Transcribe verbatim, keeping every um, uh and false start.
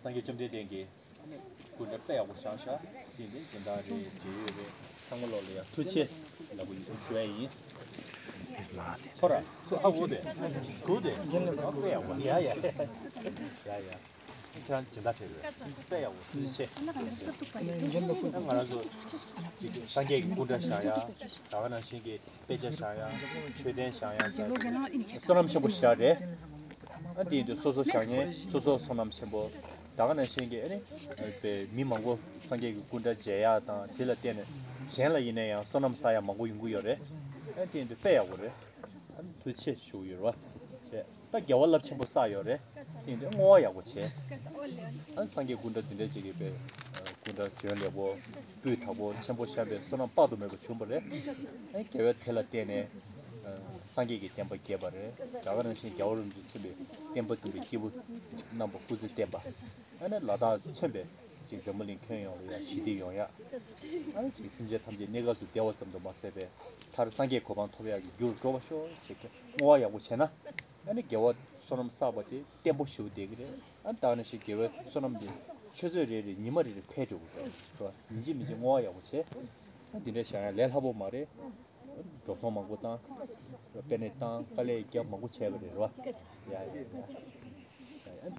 སངས་རྒྱས་བཅོམ་ལྡན་འདས་ཀྱིས་སྐུ་འདྲ་དཔེ་ཡག་པོ་བཞེངས་ཤག་དེ་འདི་སྦྱིན་བདག་རེད། འབྲེལ་ཡོད་རེད། ཚང་མ་ལོག་ལ་ཡ་ཐུགས་རྗེ་ཆེ་ལབ་པ་ཡིན། ཞུ་བ་ཡིན། ཁོ་ར་ཚོ་ཨ་འུ་དེ་གུ་དེ་དཔེ་ཡག་པོ་ཡ་ཡ་ཡ་ཡ། ཁྱེད་རང་སྦྱིན་བདག་ཕེབས་རེད། དཔེ་ཡག་པོ་ཐུགས་རྗེ་ཆེ། ང་རང་ཚོ་ཅིག་སངས་རྒྱས་ཀྱི་སྐུ་འདྲ་བཞེངས་ཡ། ད་ག་ནང་བཞིན་གྱི་དཔེ་ཆ་བཞེངས་ཡ། མཆོད་རྟེན་བཞེངས་ཡ། བསོད་ནམས་ཆེན་པོ་ཞིག་རེད། ཨ་དེ་ཡིན་དུས་སོ་སོ་བཞེངས་མཁན་སོ་སོ་བསོད་ནམས་ཆེན་པོ། ད་ག་ནང་བཞིན་གྱི་ཨ་ནི་པའི་མི་མང་པོ་སངས་རྒྱས་ཀྱི་སྐུ་འདྲ་མཇལ་ཡག་དང་དེ་ལ་བརྟེན་ནས་གཞན་ལ་ཡིན་ན་ཡང་བསོད་ནམས་བསགས་ཡག་མང་པོ་ཡོང་གི་ཡོད་རེད། ཨ་དེ་ཡིན་དུས་དཔེ་ཡག་པོ་རེད། ཨ་ནི་ཐུགས་རྗེ་ཆེ་ཞུ་གི་ཡོད་རེད་བ། བྱས་ད་དགེ་བ་རླབས་ཆེན་པོ་བསགས་ཡོད་རེད། དེ་ཡིན་དུས་བསྔོ་བ་ཡག་པོ་བྱས། ཨ་ནི་སངས་རྒྱས་སྐུ་འདྲ་འདི་འདྲ་ཅིག་གི་པའི་སྐུ་འདྲ་བྱོན་ལེགས་པོ། སྤུས་དག་པོ་ཆེན་པོ་བཞེངས་པའི་བསོད་ནམས་དཔག་ཏུ་མེད་པ་བྱུང་བ་རེད། ཨ་ནི་དགེ་བའི་དེ་ལ་བརྟེན་ནས་སངས་རྒྱས་ཀྱི་བསྟན་པ་རྒྱས་པ་རེད། ད་ག་ནང་བཞིན་རྒྱལ་བ་རིན་པོ་ཆེ་མཚོན་པའི་བསྟན་པ་འཛིན་པའི་སྐྱེས་བུ་རྣམ་པ་སྐུ་ཚེ་བརྟན་པ། ཨ་ནི་ལ་དྭགས་མཚོན་པའི་ཅིག་འཛམ་བུ་གླིང་ཁྱོན་ཡོངས་ལ་ཡང་ཞི་བདེ་ཡོང་ཡག་ཨ་ནི་ཅིག་སེམས་ཅན་ཐམས་ཅད་གནས་སྐབས་སུ་བདེ་བ་ཙམ་དུ་མ་ཟད་པའི་མཐར་སངས་རྒྱས་གོ་འཕང་ཐོབ་ཡག་གི་རྒྱུར་འགྲོ་བ་ཤོག་ཅེས་བསྔོ་བ་ཡག་པོ་བྱས་ན། ཨ་ནི་དགེ་བ་བསོད་ནམས་བསགས་པ་དེ་བརྟན་པོ་ཞེ་པོ་བསྡད་ཀྱི་རེད། ཨ་ནི་ད་ག་ནང་བཞིན་དགེ་བའི་བསོད་ནམས་དེ་ཆུ་ཚོད་རེ་རེ་ཉི་མ་རེ་རེ་འཕེལ་འགྲོ་གི་རེད། ཚོ་ཡིན་གཅིག་མིན་གཅིག་བསྔོ་བ་ཡག་པོ་བྱས། ཨ་འདི་འདྲ་བཞག་ཡང་ལས་སླ་པོ་མ་རེད། འགྲོ་སོང་མང་པོ་བཏང་། དཔེ་ནས་བཏང་དཀའ་ལས་རྒྱབ་མང་པོ་བྱས་པ་རེད་རོ། ཡ་ཡ་ཡ།